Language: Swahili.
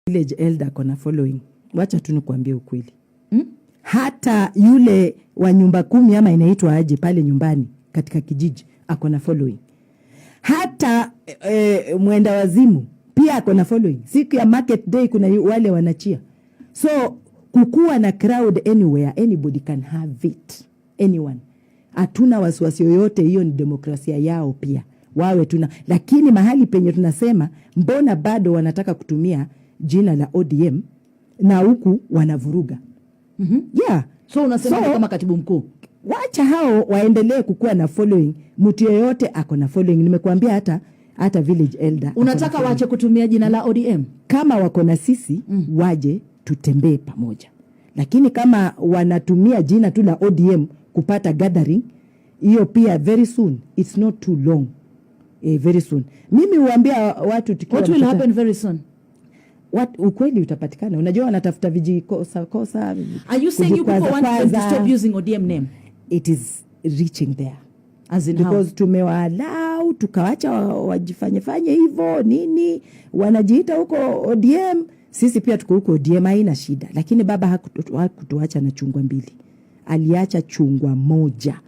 Village elder ako na following. Wacha tu nikuambie ukweli. Hata yule wa nyumba kumi, ama inaitwa aje pale nyumbani katika kijiji, ako na following. Hata mwenda wazimu pia ako na following. Siku ya market day kuna wale wanacheer. So kukuwa na crowd anywhere, anybody can have it, anyone. Hatuna wasiwasi yoyote, hiyo ni demokrasia yao pia wawe tuna, lakini mahali penye tunasema mbona bado wanataka kutumia jina la ODM na huku wanavuruga. Yeah. So unasema kama katibu mkuu? Wacha hao waendelee kukuwa na following. Mtu yeyote ako na following, nimekuambia hata village elder ako na Unataka following. Waache kutumia jina la ODM? Kama wako na sisi, waje tutembee pamoja, lakini kama wanatumia jina tu la ODM kupata gathering, hiyo pia very soon, it's not too long, very soon. Mimi huambia watu tukiwa What will mkutano- happen very soon? Ukweli utapatikana. Unajua wanatafuta vijikosa kosa. Are you saying you people want them to Kujikwaza. Stop using ODM name? It is reaching there. As in how? Because tumewaallow, tukawacha wajifanyefanye hivyo nini, wanajiita huko ODM, sisi pia tuko huko ODM, haina shida. Lakini baba hakutuacha na chungwa mbili, aliacha chungwa moja.